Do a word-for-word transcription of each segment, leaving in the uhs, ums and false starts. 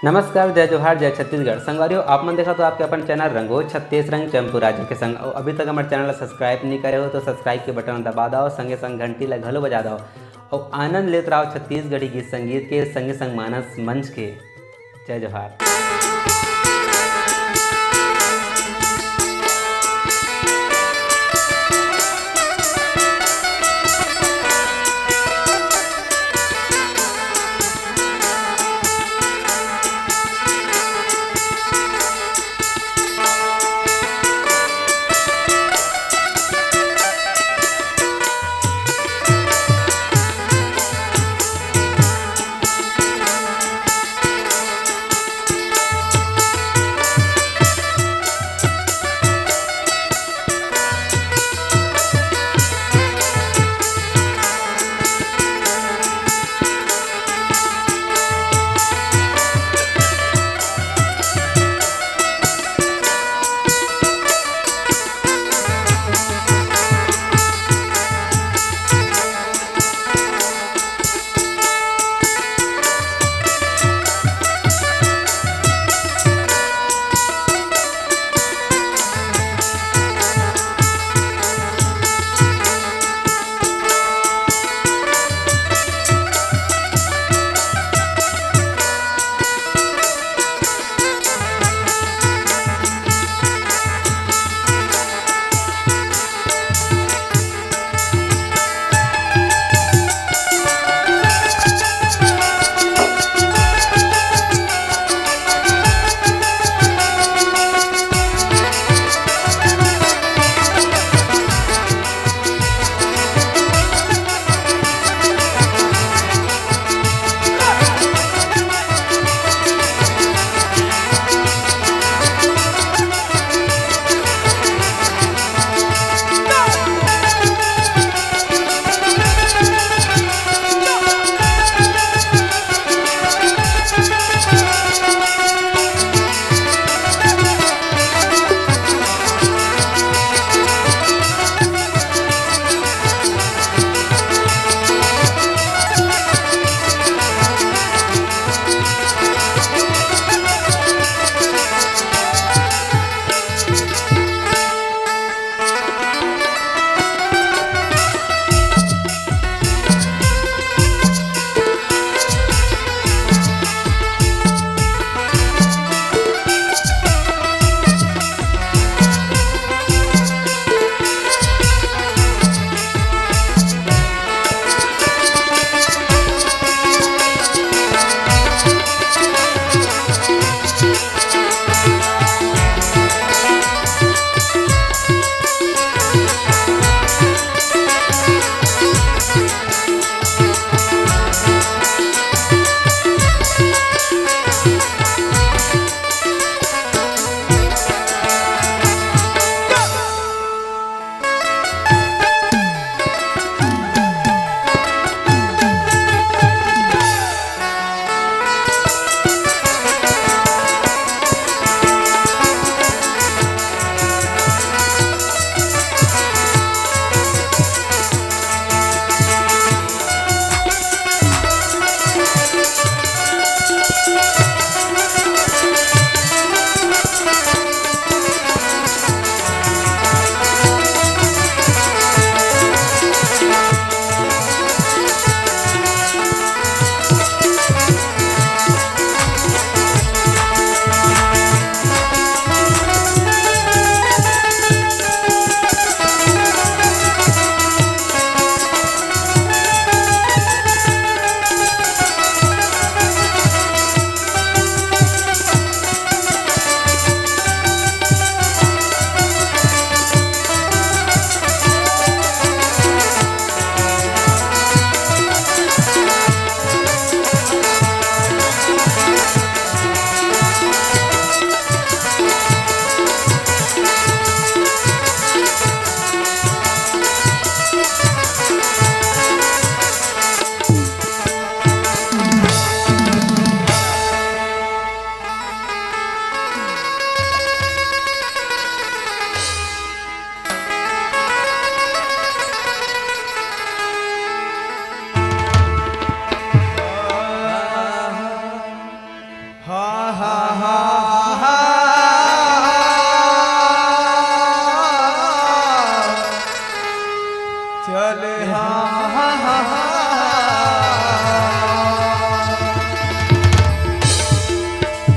नमस्कार, जय जोहार, जय छत्तीसगढ़। संगवारी हो, आप मन देखत हो आपके अपन चैनल रंगो छत्तीस रंग चंपू राजा के संग। अउ अभी तक हमर चैनल ला सब्सक्राइब नहीं करे हो तो सब्सक्राइब के बटन ला दबा दव, संगे संग घंटी ला घलो बजा दव। अउ आनंद लेत रहो छत्तीसगढ़ी गीत संगीत के, संगे संग मानस मंच के। जय जोहार।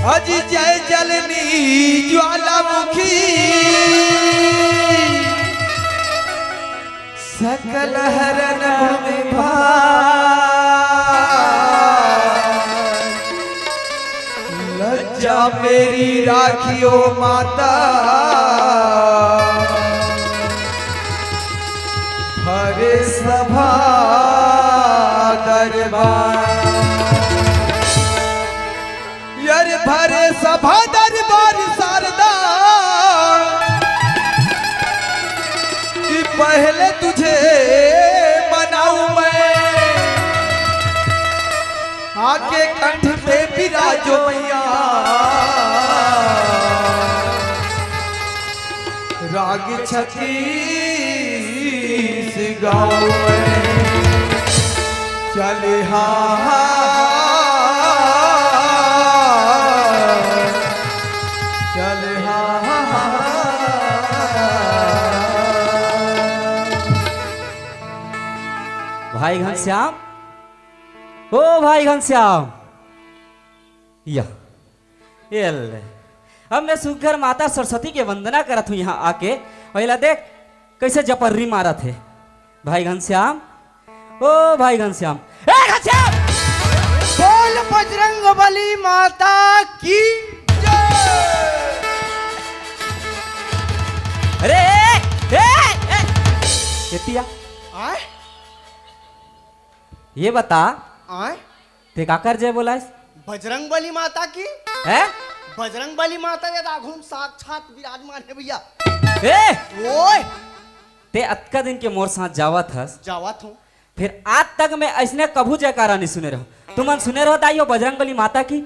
अजी जय जलनी ज्वालामुखी, सकल हरन भूमि भार। लज्जा मेरी राखियो माता, भरे सभा दरबार। यार भरे सभा दरबार शारदा, कि पहले तुझे मनाऊं मैं, आके कंठ पे विराजो मैया। राग छत्तीसगढ़ में चले हाँ, चले हाँ। भाई घनश्याम, ओ भाई घनश्याम, या, ये ले। अब मैं सुग्घर माता सरस्वती के वंदना करत हूँ यहाँ आके। पहिला देख, कैसे जपर्री मारत हे। भाई घनश्याम, ओ भाई घनश्याम, ए घनश्याम! बोल बजरंग बली माता की जय। अरे, ए, ए, ए, एतिया। आय? ये बता, आय? ते काकर जय बोलायस? बजरंग बली माता की। हैं? बजरंग बली माता ये आघू म साक्षात विराजमान हे भैया। ए! ओए! ते अतका दिन के मोर साथ जावत हस। जावत हूँ। फिर आज तक मैं अइसने कभू जयकारा नहीं सुने रहो। तुमन सुने रहो दाई हो बजरंग बली माता की?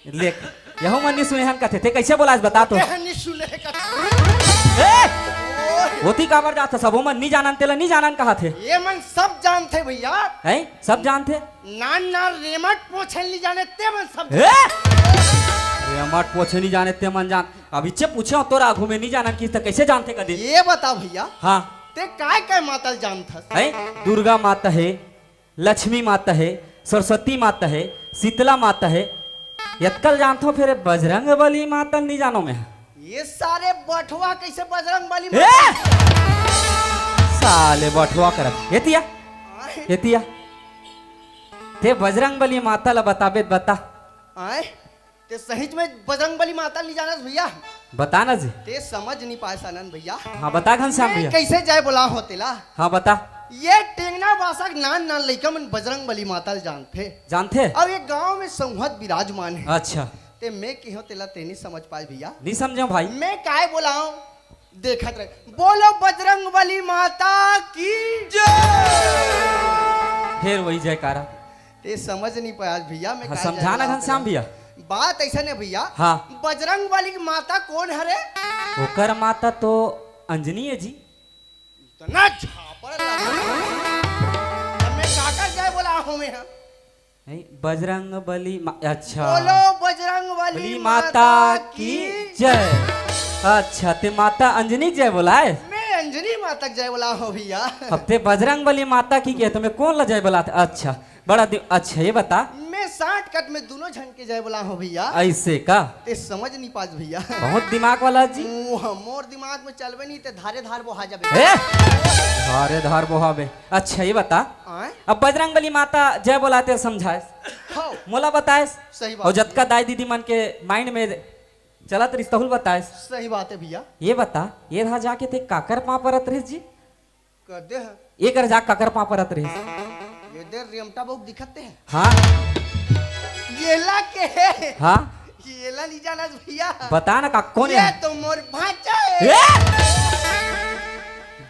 लेख, यहू मन नहीं सुने हन कथे। ते कैसे बोलायस बता तो? ते ह नहीं सुने हे कथे। ए! ओए! ओती काबर जात हस? सबो मन नहीं जानन तेला नहीं जानन कहाथे। ये मन सब जानथे भैया। हैं? सब जानथे? नान नान रेमट पोछे नहीं जाने ते मन सब ए! रेमट पोछे नहीं जाने ते मन जान। अब इच्छे पूछे हो तोर आघू में नहीं जानन किहिस त कैसे जानथे कदे? ये बता भैया। हाँ। ते काय काय माता ल जानथस? हैं? दुर्गा माता हे, लक्ष्मी माता हे, सरस्वती माता हे, शीतला माता हे। यतका ल जानथो फिर बजरंग बली माता ल नहीं जानो मैं। ये सारे बठवा कैसे बजरंग बली ए! माता? साले बठवा करत। एतिया। आय। एतिया। ते बजरंग बली माता ला बताबे त बता। आय? ते सहीच में बजरंग बली माता नहीं जानस भैया? बता ना जी। ते समझ नहीं पायस आनंद भैया। हाँ, बता घनश्याम मैं भैया। कैसे जय बोलाहूँ तेला? हाँ, बता। ये टेंगना बासा के नान नान लइका मन बजरंग बली माता ल जानथे। जानथे? अउ ये गांव में संघवत विराजमान हे। अच्छा। ते मैं केहेंव तेला ते नहीं समझ पायस भैया। नहीं समझेंव भाई। मैं काय बोलाहूँ? देखत रहे। बोलो बजरंग बली माता की जय। फिर वही जयकारा। ते समझ नहीं पायस भैया, मैं हाँ, काय समझा ना जाना घनश्याम भैया। बात अइसन हे भैया। हाँ। बजरंग बली की माता कोन हरे? ओकर माता तो अंजनी हे जी। इतना झापड़ लगा। अब मैं काकर जय बोलाहूँ मैं, हाँ? नहीं, बजरंग बली मा-, अच्छा। बोलो बजरंग बली बली माता माता की की जय। अच्छा, ते माता अंजनी के जय बोलायस? मैं अंजनी माता के जय बोलाहूँ भैया। अब ते बजरंग बली माता की कहे, त मैं कोन ला जय बोलात? अच्छा, बड़ा दि-, अच्छा, ये बता। मैं shortcut में दूनों झन के जय बोलाहूँ भैया। अइसे का? ते समझ नहीं पास भैया। बहुत दिमाग वाला जी। मोह-, मोर दिमाग में चलबे नहीं ते धारे धार बोहा जाबे। ए? धारे धार बोहाबे। अच्छा, ये बता। आय? अब बजरंग बली माता जय बोलाते समझायस। हौ। मोला बतायस। सही बात अउ जतका भैया। दाई दीदी मन के mind में चलत रहिस, तहू ल बतायस। सही बात हे भैया। ये बता, ये दे जाके ते काकर पाँव परत रहिस जी? कदे ह? ये दे जाके काकर पाँव परत रहिस? ये दे रेमटा बहू दिखत हे। हाँ। येला के हे? हाँ। येला नहीं जानस भैया। बता ना का, कोन ये हे? तो मोर भांचा हे। ए!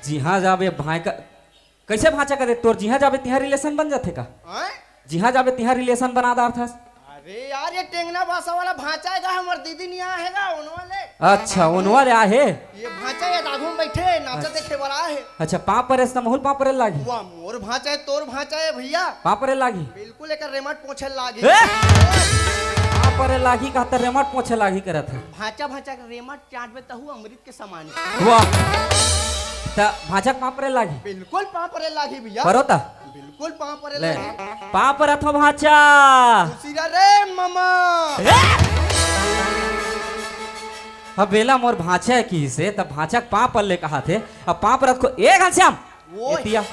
जिहाँ जाबे भांय का, कैसे भांचा कथे? तोर जिहाँ जाबे तिहाँ relation बन जाथे का? आय? जिहाँ जाबे तिहाँ relation बना डारथस। अरे यार, ये टेंगना बासा वाला भांचा हे गा, हमर दीदी निया हे गा, ओनवा ले। अच्छा, ओनवा ले आहे। ये भांचा ये आघू में बैठे, नाचा अच्छा। देखे वाला हे। अच्छा, पाँव परेस त महू ल पाँव परे लागही। वाह, मोर भांचा हे, तोर भांचा हे भैया। पाँव परे लागही। बिल्कुल, एकर रेमट पोछे लागही। ए! पाँव परे लागही कहत रेमट पोछे लागही करत हे। भांचा, भांचा के रेमट चाटबे तहू अमृत के समान। वाह। त भांचा के पाँव परे लागही। बिल्कुल पाँव परे लागही भैया। परो त? बिल्कुल पाँव परे ले। लागही। पाँव परत हँव भांचा। खुशी रह रे मामा। ए! अब एला मोर भांचा हे किहिसे, त भांचा के पांव पर ले कहाथे। अब पांव परत को, ए घनश्याम, ओए। एतिया।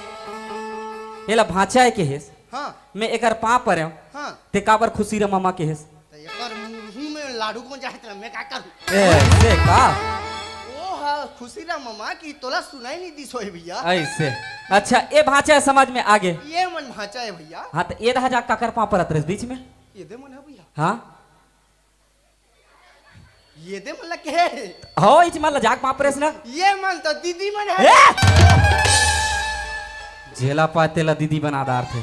एला भांचा हे किहिस। हाँ। मैं एकर पांव परेंव। हाँ। ते काबर खुशीराम ममा किहिस? त एकर मुंह में लाडू कोन जाहे, त मैं का करूं? ए, से का? ओ हा, खुशीराम ममा कि तोला सुनाई नहीं दिस होही भैया। अइसे। अच्छा, ए भांचा हे, समझ में आगे। ये मन भांचा हे भैया। हाँ, त ए दहा जाके काकर पांव परत रहिस बीच में? ये दे मन हे भैया। हाँ? ये दे मन ला कहे। हो, इच मन ला जाके पांव परेस ना। ये मन तो दीदी मन हे। ए! जेला पाय तेला दीदी बना डारथे।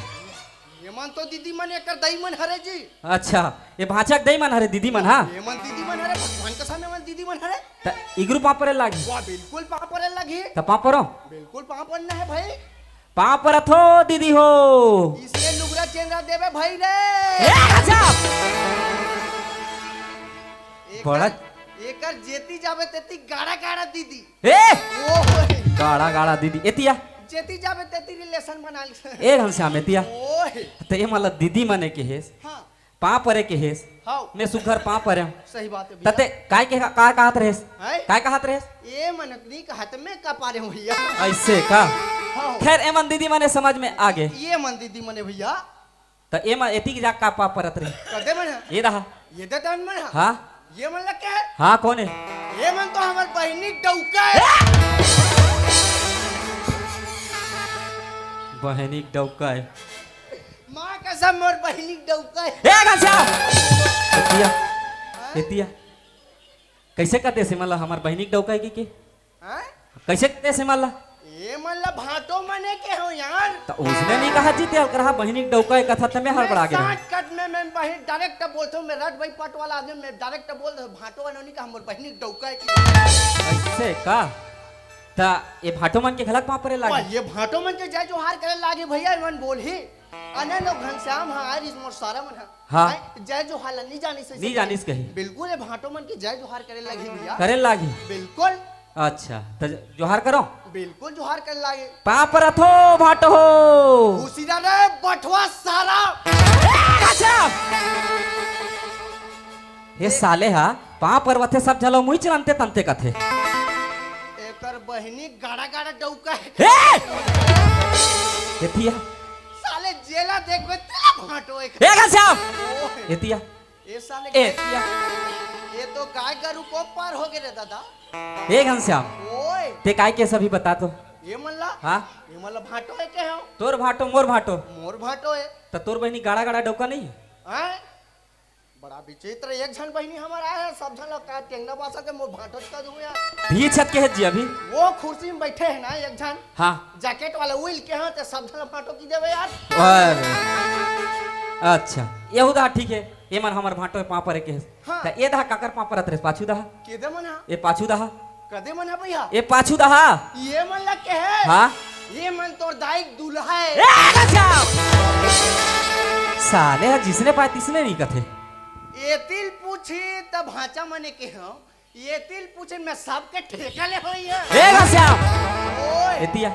ये मन तो दीदी मन, एकर दाई मन हरे जी। अच्छा, ये भांचा के दाई मन हरे, दीदी मन, हाँ? ये मन दीदी मन हरे, भगवान कसम, ये मन दीदी मन हरे। त इगरू पांव परे लागही? वाह, बिल्कुल पांव परे लागही। त पांव परो? बिल्कुल पांव परना हे भाई। पांव परत हो दीदी हो। इसलिए लुगरा चेंदरा देबे भाई रे। ए, गजब। एकर, बड़ा एकर जेती जाबे तेती गाड़ा गाड़ा दीदी। ए! ओए। गाड़ा गाड़ा दीदी। एतिया। जेती जाबे तेती relation बना ले। ए घनश्याम, एतिया। ओए। त ए मन ला दीदी मने किहिस। हाँ। पांव परे किहिस। हाँ। मैं सुघर पांव परेंव। सही बात हे भैया। त ते काय के, का कहत रहेस? हैं? काय कहत रहेस? ए मन नहीं कहत, मैं का पारेंव भैया। अइसे का? हाँ। खैर, ए मन दीदी मने समझ में आगे। ये मन दीदी मने भैया। त ए मन एती के जाके का पांव परत रहिस? कदे मन हे? ए दहा। ये दे तन मन हे? हाँ। ये मन ला कहे? हाँ, कोन हे? ये मन तो हमर बहिनी डौका हे। बहिनी डौका हे। माँ कसम, मोर बहिनी डौका हे। ए घनश्याम! एतिया। हाँ? एतिया। कइसे कथे से, मतलब, हमर बहिनी डौका हे कि के? हाँ? कइसे कथे से, मतलब? ए मन ला भांटो मने केहेंव यार। त उसने नहीं कहा जी, ते ओकरा बहिनी डौका हे कथा, त मैं हड़बड़ा गे रहेंव। Shortcut में मैं बहिन direct बोलथंव, मैं रट भाई पट वाला आदमी, मैं direct बोल देथंव, भांटो मने नहीं कहा, मोर बहिनी डौका हे कि। अइसे का? त ए भांटो मन के घलक पांव परे लागही? वाह, ये भांटो मन के जय जोहार करे लागही भैया, ए मन बोलही। अने लोग घनश्याम, हाँ, आय रिहिस मोर सारा मन हा। हाँ। आय, जय जोहार ला नी जानिस हे, नी जानिस कही। बिल्कुल, ए भांटो मन के जय जोहार करे लागही भैया। करे लागही? बिल्कुल। अच्छा, त जोहार करो। बिल्कुल जोहार करे लागही। पांव परत हो, भांटो हो। खुशी दा रे, बठवा सारा। ए, अच्छा। हे साले हा, पांव परवाथे सब झन ला मुइच रंते तंते कथे। एकर बहिनी गाड़ा गाड़ा डौका हे। हे! एतिया। साले जेला देखबे तेला भांटो एक। ए घनश्याम! ओए। एतिया। ए साले ए, एतिया। ये तो गाय गरु को पार हो गे रे दादा। ए घनश्याम। ओए। ते काय केहेस अभी बता तो। ये मन ला? हाँ? ये मन ला भांटो हे केहेंव। तोर भांटो, मोर भांटो। मोर भांटो हे। त तोर बहिनी गाड़ा गाड़ा डौका नहीं हे? हाँ? बड़ा विचित्र, एक झन बहिनी हमर आय हे, सब झन ला का टेंगना बासा के मोर भांटो च कह दूं यार। धी छत के हे जी अभी। वो खुर्सी में बइठे हे ना एक झन। हाँ। Jacket वाला उइल के, हाँ, ते सब झन ला भांटो कहि देबे यार। अरे। अच्छा, एहू दहा ठीक हे, ए मन हमर भांटो पांव परे केहेस। हाँ। त ए दहा काकर पांव परत रहिस, पाछू दहा? केदे मन हा? ए पाछू दहा। कदे मन हा भैया? ए पाछू दहा। ये मन ला केहे? हाँ। ये मन तोर दाई के दूल्हा हे। ए, गजब! साले हा जिसने पाय तिसने नहीं कथे। एती ल पूछही त भांचा मने केहेंव, एती ल पूछही मैं सबके ठेका ले होही यार। ए घनश्याम! ओए। एतिया,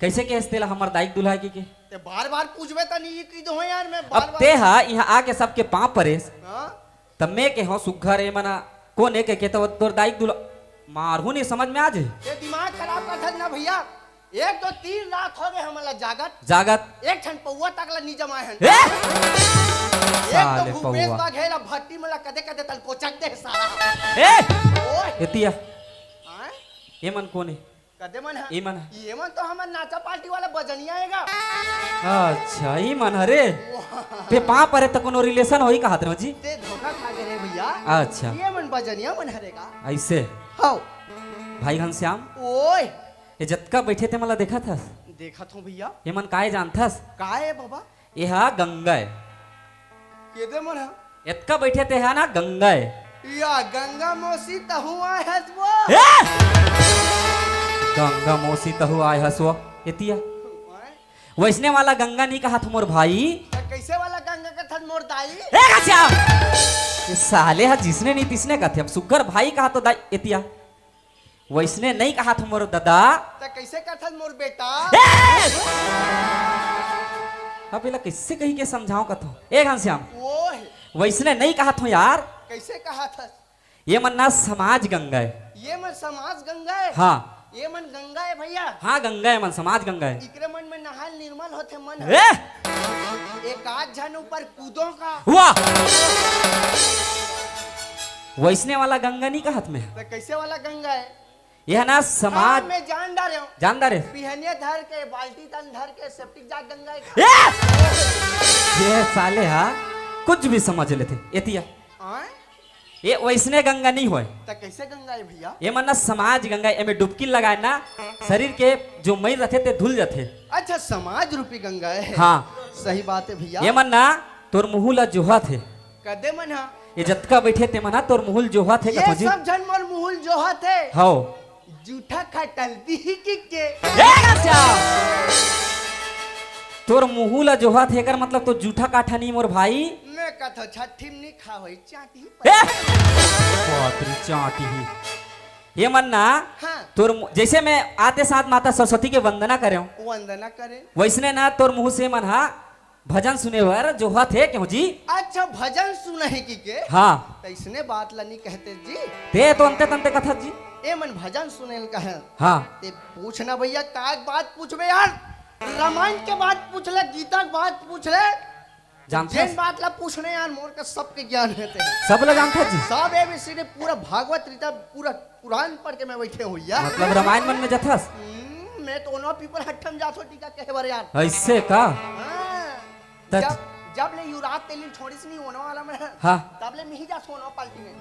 कइसे केहेस तेला हमर दाई के दूल्हा हे कि के? ते बार-बार पूछबे त नहीं कहि देहूं यार मैं अब बार-बार। ते हा इहां आके सबके पांव परेस। हाँ? त मैं केहेंव सुघर ए मन हा कोन ए के, के त तोर दाई के दूल्हा मारहूं नहीं समझ में आ जाही। ये दिमाग खराब करथस ना भैया। एक तो तीन रात हो गे हमन ला जागत। जागत। एक ठन पौवा तक ला नी जमाए हन। ए! एक तो साले भूपेश पौवा। बघेल भट्टी मन ला कदे कदे तलकोचक दे सारा। ए! ओए। एतिया। आय? ए मन कोन ए? कदे मन हा? ए मन हा? ये मन तो हमर नाचा पार्टी वाला बजनिया हे गा। अच्छा, ई मन हरे। वाह। ते पांव परे त कोनो relation होही कहत रहेंव जी। ते धोखा खा गे रे भैया। अच्छा। ये मन बजनिया मन हरे गा। अइसे? हव। भाई घनश्याम। ओए। ए जतका बइठे ते मन ला देखत हस? देखत हंव भैया। ए मन काय जानथस? काय हे बाबा? ए हा गंगा ए। केदे मन हा? एतका बइठे ते हा ना गंगा ए। या गंगा मौसी तहूं आय हस वो? ए! गंगा मौसी तहूं आय हस वो। एतिया। ओए। वइसने वाला गंगा नहीं कहत मोर भाई। त कइसे वाला गंगा कथस मोर दाई? ए गजब! ए साले हा जिसने नहीं तिसने कथे। अब सुघर भाई कहा तो दाई एतिया। वइसने नहीं कहत मोर ददा। त कइसे कथस मोर बेटा? ए! अब एला कइसे कहि के समझावंव कथंव? ए घनश्याम। ओए। वइसने नहीं कहत हंव यार। कइसे कहत हस? ये मन ना समाज गंगा है। ये मन समाज गंगा है? हाँ। ये मन गंगा है भैया? हाँ, गंगा है मन, समाज गंगा है। इकरे मन में नहाल निर्मल होथे मन। ए! एक आध झन ऊपर कूदो का। वाह! वैसने वाला गंगा नहीं कहत मैं। तो कैसे वाला गंगा है? यह ना समाज हाँ, मैं जान डारे हूँ। जान डारे? बिहनिया धर के, बाल्टी तन धर के, सेप्टिक जाग गंगा है का? ए! ये साले हा कुछ भी समझ लेथे। एतिया। आय? ये वैसने गंगा नहीं होय। त कैसे गंगा है भैया? ये मन ना समाज गंगा है, एमे डुबकी लगाए ना, शरीर के जो मइल रथे ते धुल जथे। अच्छा, समाज रूपी गंगा है। हाँ। सही बात है भैया। ये मन ना तोर मुहू ला जोहत हे। कदे मन हा? ये जतका बैठे ते मन हा तोर मुहू ल जोहत हे ये कथो जी। सब झन मोर मुहू ल जोहत हे। हव। जूठा खटल दिही कि के? ए गस्या! तोर मुहू ला जोहत हे, एकर मतलब तो जूठा काठा नहीं मोर भाई। मैं कथो छठी में नहीं खा होई चाटी। ए! बाप रे, चाटी ही। ये मन ना, हाँ। तोर मु-, जैसे मैं आते साथ माता सरस्वती के वंदना करे हूँ। वंदना करे। वैसने ना तोर मुहू से मन हा भजन सुने बर जोहत हे क्यों जी? अच्छा, भजन सुनही कि के? हाँ। त इसने बात ला नहीं कहते जी। ते तो अंते तंते कथत जी। ए मन भजन सुने ल कहे। हाँ। ते पूछना भैया, का बात पूछबे यार? रामायण के बात पूछ ले, गीता के बात पूछ ले। जानथस? जेन बात ला पूछने यार, मोर का सबके ज्ञान हे ते। सब ला जानथस जी? सब एबीसीडी पूरा भागवत गीता पूरा कुरान पढ़ के मैं बैठे हूँ यार। मतलब रामायण मन में जथस? हम्म, मैं तो ओनो पीपर हट्ठम जाथो टीका कहे बर यार। ऐसे का? हाँ। त जब, जब ले युवराज तेली छोड़िस नहीं ओनो वाला में, हाँ। तब ले मिही जाथो ओनो पार्टी में।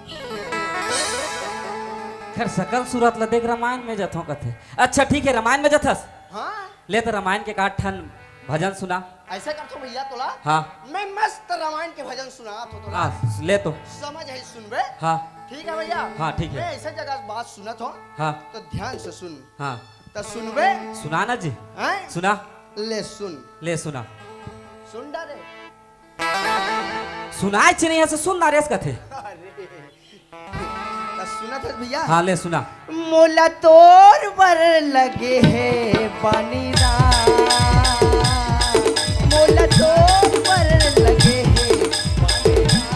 खैर, सकल सूरत ला देख रामायण में जथो कथे। अच्छा, ठीक है, रामायण में जथस? हाँ। ले तो रामायण के का ठन भजन सुना। ऐसा करथो भैया तोला। हाँ। मैं मस्त रामायण के भजन सुनात हो तोला। हाँ, ले तो। समझ है सुनबे। हाँ। ठीक है भैया। हाँ, ठीक है। मैं ऐसा जगह बात सुनत हो। हाँ। तो ध्यान से सुन। हाँ। तो सुनबे। सुना ना जी। हैं? सुना। ले सुन। ले सुना। सुन डारे। सुनाए च नहीं है, से सुन ना रेस कथे। अरे। त सुनत हस भैया? हाँ, ले सुना। मोला तोर बर लगे हे पानी राम, मोला तोर बर लगे हे पानी राम।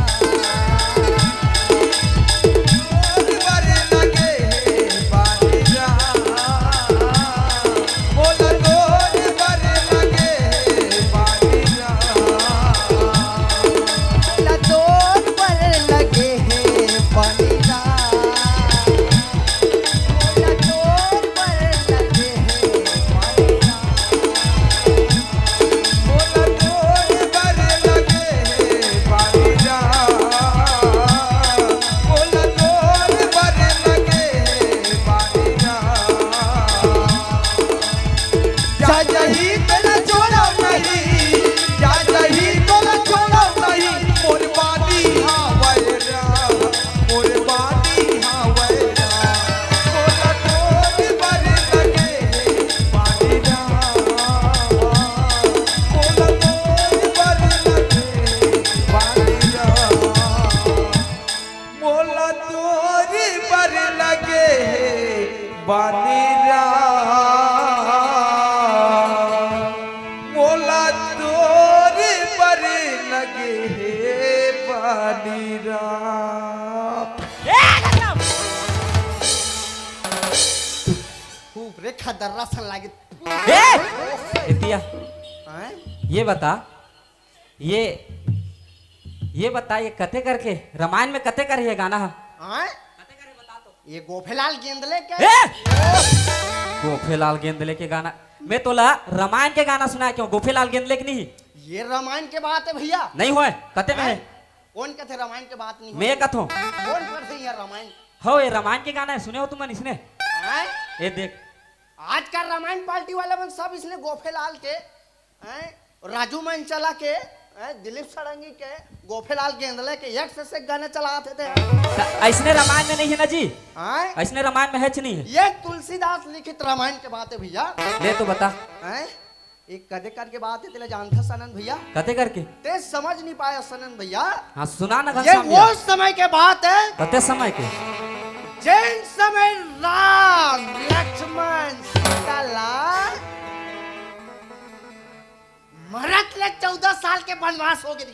तोर बर लगे हे पानी राम, मोला तोर बर लगे हे पानी राम। मोला तोर बर लगे हे पानी राम। मोला तोर बर लगे हे पानी राम। मोला तोर बर लगे हे पानी राम। मोला तोर बर लगे हे पानी राम। जा जही तोला छोड़ब नहीं, जा जही तोला छोड़ब नहीं, मोर बानी हावय राम, मोर बानी हावय राम। मोला तोर बर लगे हे पानी राम, मोला तोर बर लगे हे पानी राम। मोला तोर बर लगे हे पानी राम, मोला तोर बर लगे हे पानी राम। खूब रेखा दर्रा सन लागे। ए! एतिया। हैं? ये बता, ये, ये बता, ये कते करके, रामायण में कते कर ये गाना हा? आय? ये गोफेलाल गेंदले के? ए! गोफेलाल गेंदले के गाना। मैं तोला रामायण के गाना सुनाए क्यों? गोफेलाल गेंदले के नहीं? ये रामायण के बात है भैया। नहीं होय, कते में है? आय? कौन कथे रामायण के बात नहीं मैं होय? कथों। कौन पढ़े ये रामायण? हो, ये रामायण के गाना है, सुने हो तुमन इसने? आय? ये देख। आजकल रामायण पार्टी वाला मन सब इसने गोफेलाल के हैं, राजू मंचला के, हैं, दिलीप षडंगी के, गोफेलाल गेंदले के एक से एक गाने चलात हे ते। त अइसने रामायण में नहीं है ना जी? हैं? अइसने रामायण में है च नहीं है? ये तुलसीदास लिखित रामायण के बात है भैया। ले तो बता। हैं? ये कदे कर के बात है, तेला जानथस आनंद भैया? कते करके? ते समझ नहीं पाया आनंद भैया। हाँ, सुना ना ये घनश्याम वो भैया। समय के बात है। कते समय के? जेन समय राम, लक्ष्मण, सीता ला मरत ले चौदह साल के वनवास हो गए।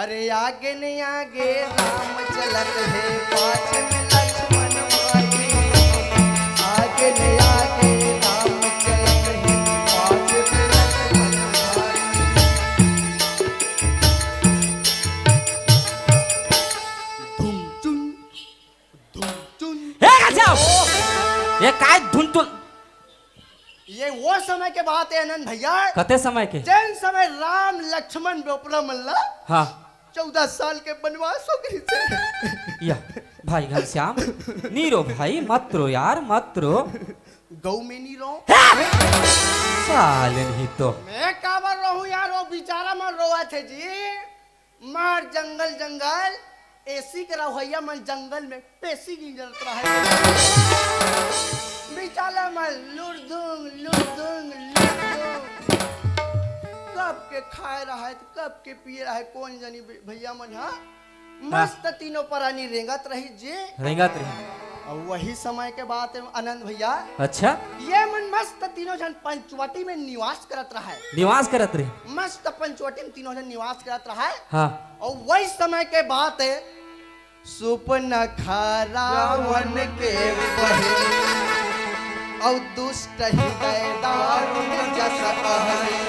अरे आगे नहीं आगे राम चलत हे, पाछे में लक्ष्मण भाई। आगे नहीं आगे राम चलत हे, पाछे में लक्ष्मण भाई। धुम चुन, धुम चुन। हे गजब! ये काय धुन चुन? ये वो समय के बात है आनंद भैया। कते समय के? जेन समय राम लक्ष्मण बेपरा मन ला हाँ। चौदह साल के बनवास हो गई से। या, भाई घनश्याम, नी रो भाई, मत रो यार, मत रो। गऊ में नी रो। साले नहीं तो। मैं काबर रहूं यार, वो बेचारा मन रोवत हे जी। मार जंगल जंगल, एसी के रवैया मन जंगल में पेशी गिंजत रहे। बिचाला मन लुरधुंग, लुरधुंग, लुरधुंग। कब के खाए रहे, कब के पिए रहे, कौन जनी भैया मन हा। मस्त तीनों परानी रेंगत रही जी। रेंगत रही। अउ वही समय के बात है आनंद भैया। अच्छा। ये मन मस्त तीनों झन पंचवटी में निवास करत रहे। निवास करत रही। मस्त पंचवटी में तीनों झन निवास करत रहे। हाँ। अउ वही समय के बात है, सुपनखा रावण के बहिनी, अउ दुष्ट हृदय दारुण जस कहनी।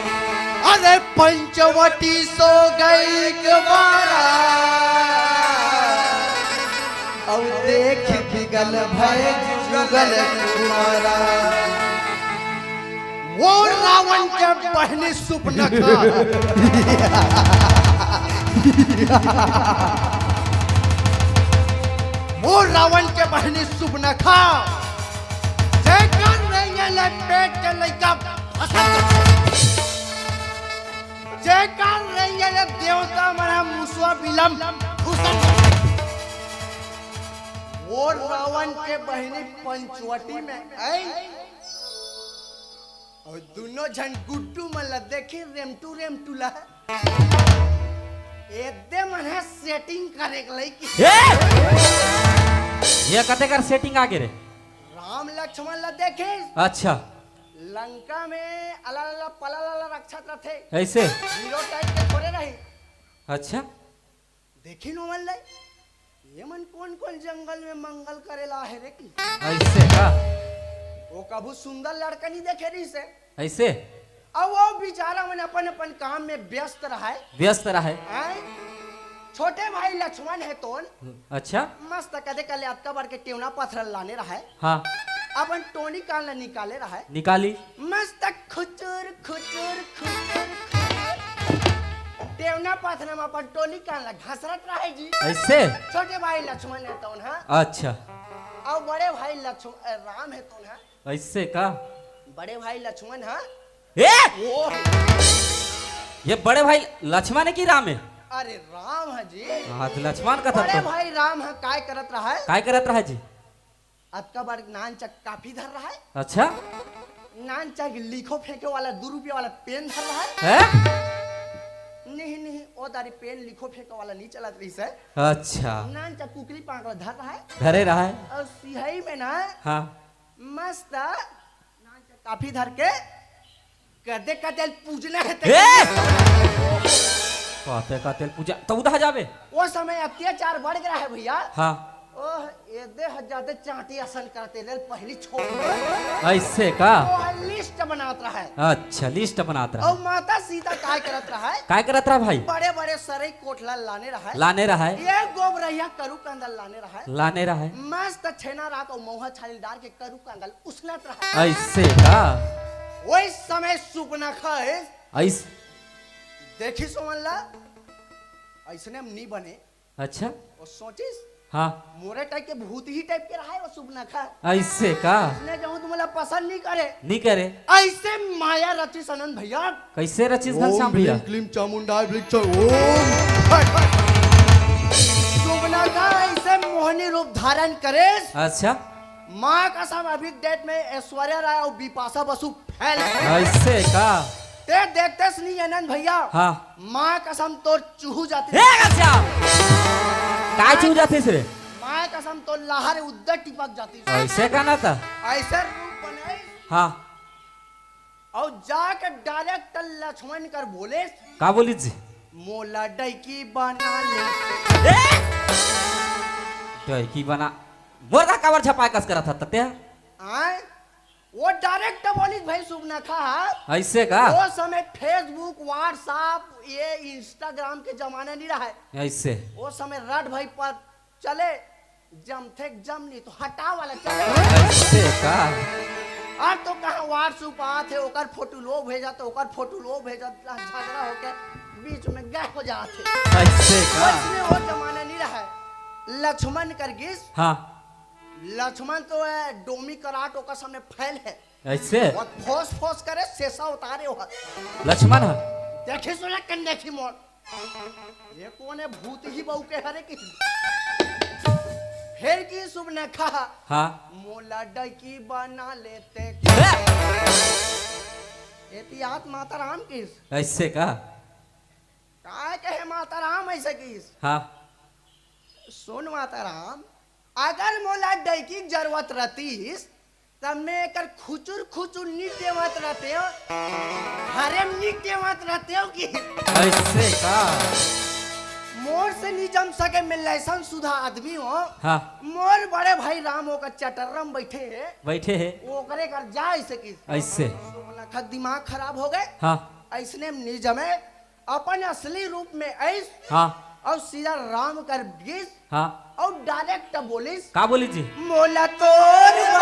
अरे पंचवटी सो गई के मारा, अउ देख बिगल भय जुगल कुमारा। वो रावण के बहिनी सुपनखा। वो रावण के बहिनी सुपनखा। जेकर रेंगे ले पेट के लइका फसक। जेकर रेंगे ले देवता मन मुसवा बिलम घुसक। वो रावण के बहिनी पंचवटी में आई। अउ दुनों झन गुड्डू मन ला देखे रेमटू रेमटू ला। एदे मन ह सेटिंग करे के लइकी। ए! ये कते कर सेटिंग आगे रे? राम लक्ष्मण ला देखे। अच्छा। लंका में अला अला पला अला रक्षत रथे। ऐसे? हीरो टाइप के थोड़े रही। अच्छा। देखिन ओमन ले, ये मन कोन कोन जंगल में मंगल करे ला हे रे कि? ऐसे का? वो कभू सुंदर लड़का नहीं देखे रही से। ऐसे? अब वो बेचारा मन अपन अपन काम में व्यस्त रहा है। व्यस्त रहा है। आय? छोटे भाई लक्ष्मण हे तोन। अच्छा। मस्त कदे कले अतका बड़ के टेवना पथरा लाने रहा है। हाँ। अपन टोनी कान ला निकाले रहा है। निकाली। मस्त खुचुर, खुचुर, खुचुर, खुचुर। टेवना पाथना में अपन टोनी कान ला घसरत रहे जी। ऐसे? छोटे भाई लक्ष्मण हे तौन हा। अच्छा। अउ बड़े भाई लक्ष्मण, अ, राम हे तौन हा। ऐसे का? बड़े भाई लक्ष्मण हा। ए! ओ। ये बड़े भाई लक्ष्मण हे कि राम हे? अरे राम हा जी। हाँ, तो लक्ष्मण का था बड़े तो। भाई राम हा काय करत रहा है? काय करत रहा जी? अतका बड़ नान चक कापी धर रहा है। अच्छा। नान चक लिखो फेंके वाला दू रुपया वाला पेन धर रहा है। हैं? नहीं, नहीं, वो दारी पेन लिखो फेंके वाला नहीं चलत रही से। अच्छा। नान चक कुकरी पांकला धर रहा है। धरे रहा है। अउ सिहाई में ना हाँ। मस्त नान चक कापी धर के कदे का तेल पूजना है ते। ए! कहते का तेल पूजा, तो उधा जाबे। वो समय अत्याचार बढ़ गया है भैया। हाँ। ओह, एदे ह जादे चांटी असन करते ले पहली छोड़ दे। ऐसे का? वो लिस्ट बनात रहा है। अच्छा, लिस्ट बनात रहा अउ है। माता सीता काय करत रहा है? काय करत रहा भाई? बड़े बड़े सरई कोठला लाने रहा है। लाने रहा है। ये गोबरैया करू कंदल लाने रहा है। लाने रहा है। मस्त छेना राख अउ महुआ छाली डार के करू कंदल उसनत रहा। ऐसे का? वही समय सुपनखा है। ऐस- देखी सोमन ला, ऐसने हम नहीं बने। अच्छा। वो सोचिस? हाँ। मोरे टाइप के भूत ही टाइप के रहा है वो सुपनखा। ऐसे का? इसने जो तुमला पसंद नहीं करे। नहीं करे। ऐसे माया रचिस आनंद भैया। कैसे रचिस घनश्याम भैया? क्लीम चामुंडा, ओम फट। सुपनखा ऐसे मोहनी रूप धारण करे। अच्छा। माँ कसम, अभी डेट में ऐश्वर्या राय अउ बिपाशा बसु फेल है। ऐसे का? ते देखतेस नहीं आनंद भैया। हाँ। माँ कसम तोर चूहू जाती। हे गजा! काय चूहू जाती से? माँ कसम तोर लाहर उद्दर टिपक जाती। ऐसे का ना था? ऐसे रूप बनाई। हाँ। अउ जाके डायरेक्ट लक्ष्मण कर बोले। का बोली जी? मोला डैकी बना ले। डैकी बना, मोर दा काबर झपाय कस करत हस ते? आय, वो डायरेक्ट बोलिस भाई सुबनखा। ऐसे का? वो समय Facebook, WhatsApp, ये Instagram के जमाना नहीं रहा है। ऐसे। वो समय रड भाई पर चले, जमथे जम नहीं तो हटा वाला चले। ऐसे का? और तो कहाँ WhatsApp आत है, ओकर फोटो लो भेजत, ओकर फोटो लो भेजत, झगड़ा होके बीच में गए हो जात है। ऐसे का? वैसने वो जमाना नहीं रहा है। लक्ष्मण कर गिस। हाँ। लक्ष्मण तो है, डोमी कराट ओकर सामने फैल है। ऐसे? और फोस फोस करे, सेसा उतारे हो। लक्ष्मण है। देखी सुना कन्या की मौत। ये कोन है, भूत ही बहू के हरे की? फिर की सुबनखा। हाँ। मोला डैकी बना ले ते। ए! एती आत माता राम किस। ऐसे का? का कहे माता राम ऐसे किस? हाँ। सुन माता राम, अगर मोला डैकी के जरूरत रहतीस, तब मैं एकर खुचुर खुचुर नी टेवत रहते हो, हरेम नी टेवत रहते हो कि? ऐसे का? मोर से नी जम सके, मैं लैसन सुधा आदमी हो। हाँ। मोर बड़े भाई राम ओकर चटर्रम बैठे है। बैठे है। ओकरे कर जा ऐसे कि? ऐसे। सोना का दिमाग खराब हो गए। हाँ। ऐसने में नी जमे, अपन असली रूप में ऐस। हाँ। और सीधा राम कर गिस। हाँ। और डायरेक्ट बोलिस। का बोली जी? मोला तोर